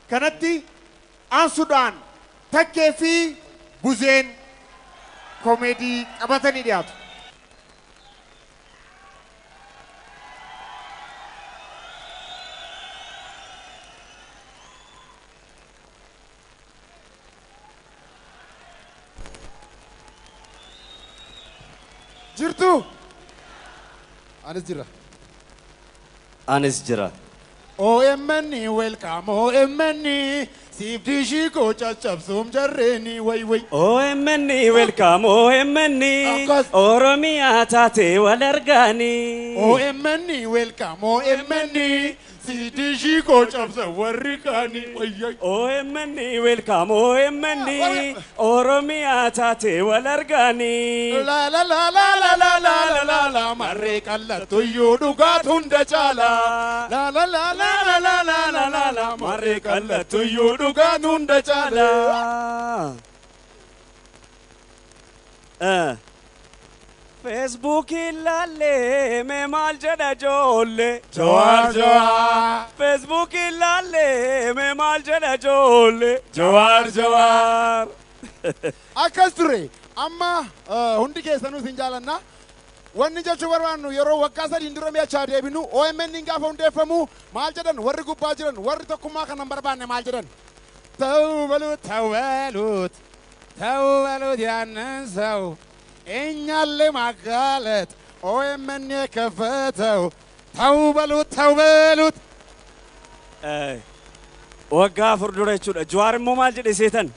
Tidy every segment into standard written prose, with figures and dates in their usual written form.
Kanatti aansuudhaan Takkee fi Buzeen koomeedii qabatanii dhiyaatu. Jirtu? Anis jira. Anis jira. OMN welcome OMN siif diishii koo caccabsuum jarreeni way way. OMN welcome OMN Akkas. Oromiyaa taate wal argaanii. OMN welcome OMN siif diishii koo cabsa warri kaanii way way. OMN welcome OMN Oromiyaa taate wal argaanii. La la la la la la la la la la marree qallattuyyuu dhugaatu hunda caala. La la la la la la la la la la marree qallattuyyuu dhugaatu hunda caala. Feesbuukii laallee mee maal jedha ijoollee. Jawaar Jawaar. Feesbuukii laallee mee maal jedha ijoollee. Jawaar Jawaar. Akkas ture amma hundi keessanuu isin jaalanna. Wanni jechuu barbaannu yeroo waggaa sadiin dura mi'achaa deebinu OMN gaafa hundeeffamu maal jedhan warri gubbaa jiran warri tokkummaa kana hin barbaanne maal jedhan? ተው በሉት ተው በሉት ተው በሉት ያንን ሰው እኛን ለማጋለጥ OMN የከፈተው ተው በሉት ተው በሉት። Waggaa afur dura jechuudha. Jawaar immoo maal jedhe seetan?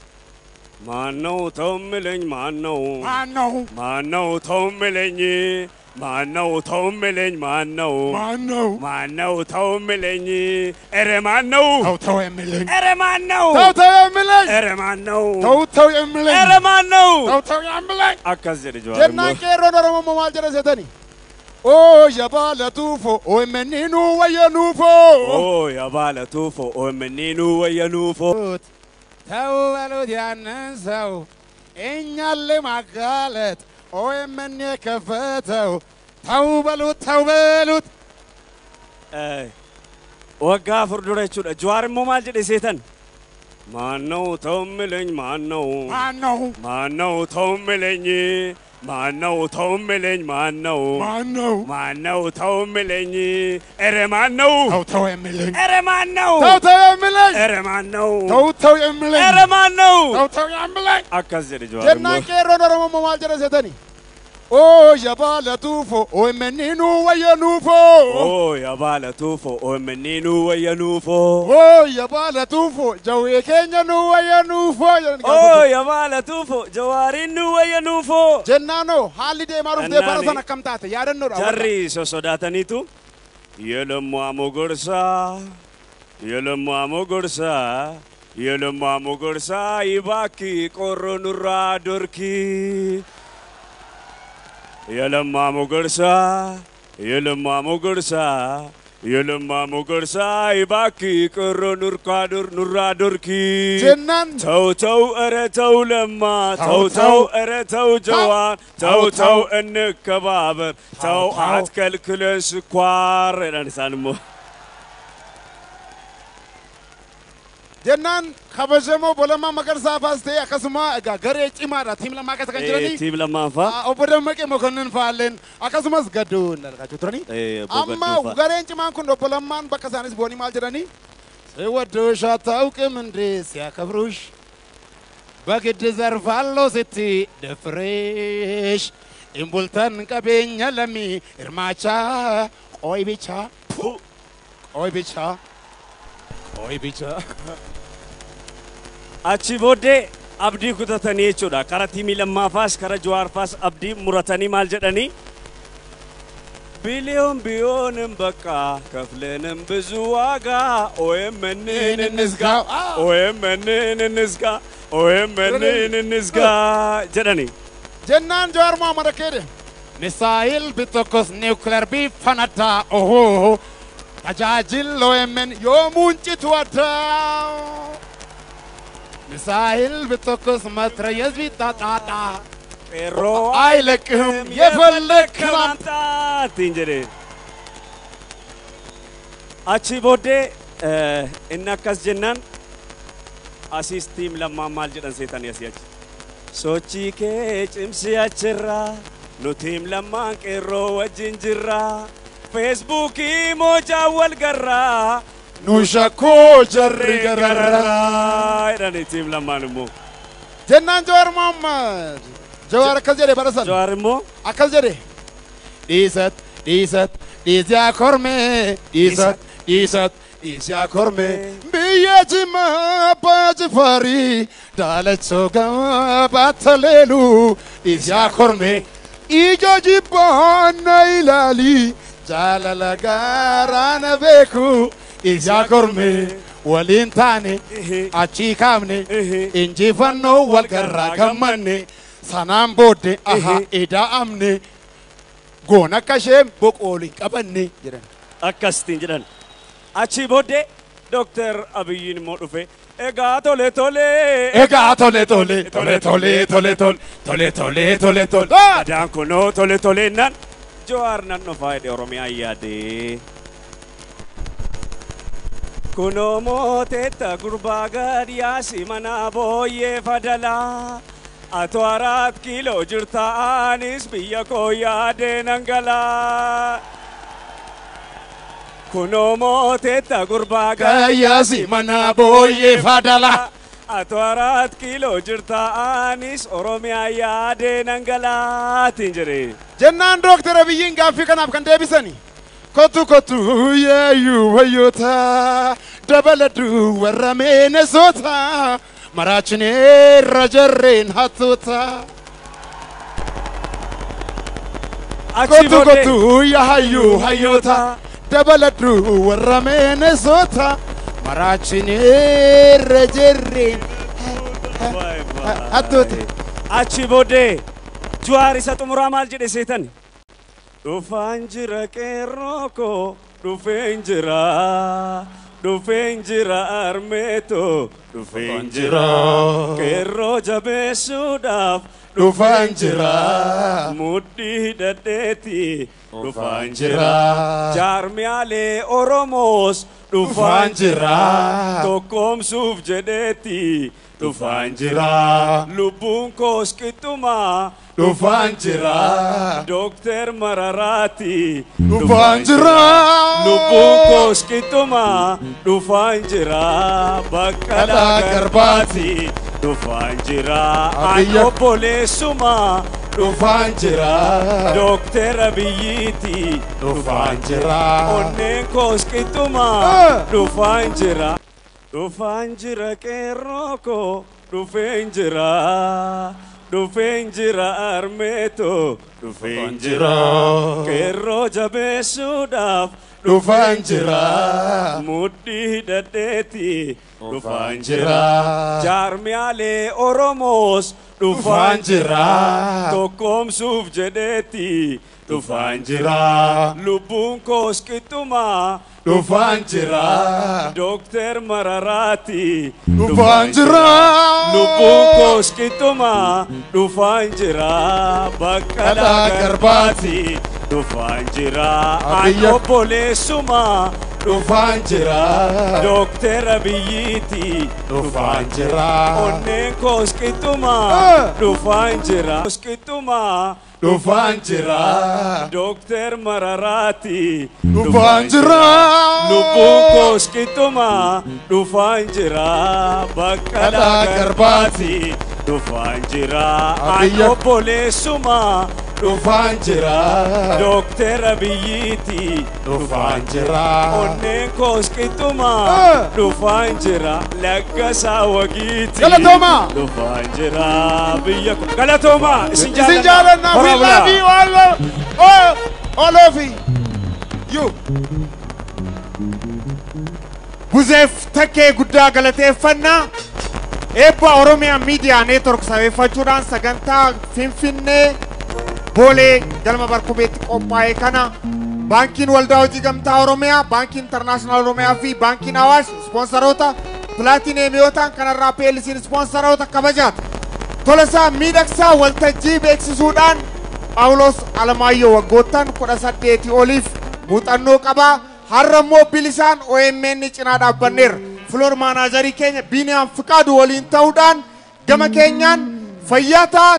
ማነው ተው የሚለኝ ማነው? ማነው ማነው ተው የሚለኝ? ማነው ተው የሚለኝ ማነው? ማነው ማነው ተው የሚለኝ? ኧረ ማነው? ተው ተው የሚለኝ ኧረ ማነው? ተው ተው የሚለኝ ኧረ ማነው? ተው ተው የሚለኝ ኧረ ማነው? ተው ተው የሚለኝ Akkas jedhe Jawaar Jennaan immoo. qeerroon Oromoo immoo maal jedha seetani? Oo yabaala tuufo OMN nuu wayya nuufo. Oo yabaala tuufo OMN nuu wayya nuufo. ተው በሉት ያንን ሰው እኛን ለማጋለጥ OMN የከፈተው ተው በሉት ተው በሉት። Waggaa afur dura jechuudha. Jawaar immoo maal jedhe seetan? ማነው ተው የሚለኝ ማነው? ማነው ማነው ተው የሚለኝ? ማነው ተው የሚለኝ ማነው? ማነው ማነው ተው የሚለኝ? ኧረ ማነው? ተው ተው የሚለኝ ኧረ ማነው? ተው ተው የሚለኝ ኧረ ማነው? ተው ተው የሚለኝ ኧረ ማነው? ተው ተው የሚለኝ Akkas jedhe Jawaar Jennaan immoo. qeerroon Oromoo immoo maal jedha seetani? Oo yabaala tuufo OMN nuu wayya nuufo. Oo yabaala tuufo OMN nuu wayya nuufo. Oo yabaala tuufo jawwee keenya nuu wayya nuufo. Jedhan gaafa Oo yabaala tuufo Jawaariin nuu wayya nuufo. Jennaanoo haalli deemaa dhuftee bara Jennaani. sana akkam taate yaadannoodha. Jarri sossodaataniitu የለማ ሞገርሳ የለማ ሞገርሳ የለማ ሞገርሳ ይባኪ ቆሮ ኑራ ዶርኪ የለማ ሞገርሳ የለማ ሞገርሳ የለማ ሞገርሳ ይባኪ ቆሮ ኑርካ ዶር ኑራ ዶርኪ Jennaan ተው ተው ኧረ ተው ለማ ተው ተው ኧረ ተው ጀዋር ተው ተው እንከባበር ተው አትከልክለን ስኳር jedhan isaan immoo. Jennaan kabajamoo obbo Lammaa Magarsaa faas ta'e akkasuma egaa garee cimaadha tiim lammaa keessa kan jiranii. Tiim lammaan faa. Obbo Dammaqee Mokonnin fa'aalleen akkasumas Gadduu Indaalkaachoo turanii. Obbo Amma Gadduu fa'a. gareen cimaan kun obbo Lammaan bakka isaanis bu'anii maal jedhanii? ሲወዱሽ አታውቅም እንዴ ሲያከብሩሽ በግድ ዘርፋለሁ ስትይ ደፍሬሽ እምቡልተን ቀቤኛ ለሚ እርማቻ ቆይ ብቻ ቆይ ብቻ ቆይ ብቻ Achi booddee abdii kutatanii jechuudha. Kara tiimii lammaafaas kara Jawaarfaas abdii muratanii maal jedhanii? ቢሊዮን ቢሆንም በቃ ከፍለንም ብዙ ዋጋ OMN እንዝጋ OMN እንዝጋ OMN እንዝጋ jedhani. Jennaan Jawaar Mohaammed akka jedhe ሚሳይል ቢተኮስ ኒውክለር ቢፈነዳ ኦሆ tajaajilli OMN yoomuun citu adda ሚሳይል ቢተኮስ መትረየስ ቢጣጣጣ Qeerroo አይለቅህም የፈለግከውን አምጣ ittiin jedhe. Achi booddee Inni akkas jennaan asiis tiim lammaan maal jedhan seetanii asii achi. Sochii kee cimsi achirraa nu tiim lammaan qeerroo wajjin jirraa feesbuukii moojaa wal garraa Nu shakkoo jarri gararraa. Jedhanii tiim lammaan immoo. Jennaan Jawaar Mohammad. Jawaar akkas jedhe bara sana. Jawaar immoo Akkas jedhe. Dhiisat dhiisat dhiisiyaa kormee dhiisat dhiisat dhiisiyaa kormee biyya Jimmaa Abbaa Jifaarii daalachoo gamaa baattaleelu dhiisiyaa kormee ija jibbaan na ilaali jaalala gaaraa na beeku dhiisiyaa kormee waliin taane achii kaafne injifannoo wal garraa gammanne sanaan booddee aha ida'amne goon akka isheen boqool hin qabanne jedhan. Akkasitiin jedhan. Achii booddee Dooktar Abiyyiin immoo dhufe egaa tole tole. Egaa tole tole tole tole tole tole tole tole tole tole. Adaan kunoo tole tole nan Jawaar nan dhufaa jedhe Oromiyaa yaadee. Kunoo mooteetta gurbaa gad yaasi mana booyyee fadalaa. Atoo 4 kiiloo jirta anis biyya koo yaadee nan galaa. Kunoo mooteetta gurbaa gad Yaasi mana booyyee fadalaa. Atoo 4 kiiloo jirta anis Oromiyaa yaadee nan galaatiin jedhe. Jennaan Dooktar Abiyyiin gaaffii kanaaf kan deebisani. Kottu kottu yaayyuu wayyoota dabaladhu warra Meenesoota maraachineerra jarreen hattoota. Achii Kottu booddee kottu yaayyuu hayyoota dabaladhu warra Meenesoota maraachineerra jarreen hattoota. Achii booddee Jawaar isa xumuraa maal jedhe seetan? Dhufaan jira qeerroo koo dhufeen jira dhufeen jira armeetoo dhufeen jira qeerroo jabeessuudhaaf Dhufaan jira. Mudhii hidhadheeti dhufaan jira Jira. jaarmiyaalee Oromoos Dhufaan dhufaan jira jira. tokkoomsuuf jedheeti dhufaan jira Jira. lubbuun koos qixxumaa Dhufaan jira. Dooktar Mararaati Dhufaan jira. Lubbuun koos qixxumaa dhufaan jira Baqqalaa Qalaa Garbaati dhufaan jira an Abiyya. obboleessumaa Dhufaan jira. Dooktar Abiyyiiti Dhufaan jira. onneen koos qixxumaa Ah. dhufaan jira dhufaan jira qeerroo koo dhufeen jira dhufeen jira armeetoo dhufeen jira qeerroo jabeessuudhaaf Dhufaan jira. Mudhii hidhadheeti dhufaan jira Jira. jaarmiyaalee Oromoos Dhufaan dhufaan jira. tokkoomsuuf jedheeti dhufaan jira Jira. lubbuun koos qixxumaa Dhufaan jira. Dooktar Mararaati Dhufaan jira. lubbuun koos qixxumaa dhufaan jira Baqqalaa Qalaa Garbaati dhufaan jira an Abiyya. obboleessumaa Dhufaan jira. Dooktar Abiyyiiti Dhufaan jira. onneen koos qixxumaa Ah. dhufaan jira qixxumaa Dhufaan jira. Dooktar Mararaati Dhufaan jira. lubbuun koos qixxumaa dhufaan jira Baqqalaa Qalaa Garbaati dhufaan jira an Abiyya. obboleessumaa Dhufaan jira. Dooktar Abiyyiiti Dhufaan jira. onneen koos qixxumaa Ah. dhufaan jira Laggasaa Wagiiti Galatoomaa. dhufaan jira biyya koo galatoomaa isin Isin jaalannaa. We Horaa bulaa. love you all, all, all of you. Buzeef takkee guddaa galateeffannaa. Eebba Oromiyaa Miidiyaa Neetwork sabeeffachuudhaan sagantaa Finfinnee Boolee galma Barkumeetti qophaa'e kana Baankiin Waldaa Hojii Gamtaa Oromiyaa, Baankiin Intarnaashinaal Oromiyaa fi Baankiin Awaash ispoonsaroota Pilaatineem yoo ta'an kanarraa PLC'n ispoonsaroota kabajaata. Tolasaa miidhagsaa waltajjii beeksisuudhaan Phaawulos Alamaayyoo waggoottan 18 oliif muuxannoo qabaa. Har'a immoo bilisaan OMN cinaa dhaabbanneerra. Floor manager keenya Biiniyaam Fiqaadu waliin ta'uudhaan gama keenyaan fayyaa ta'a.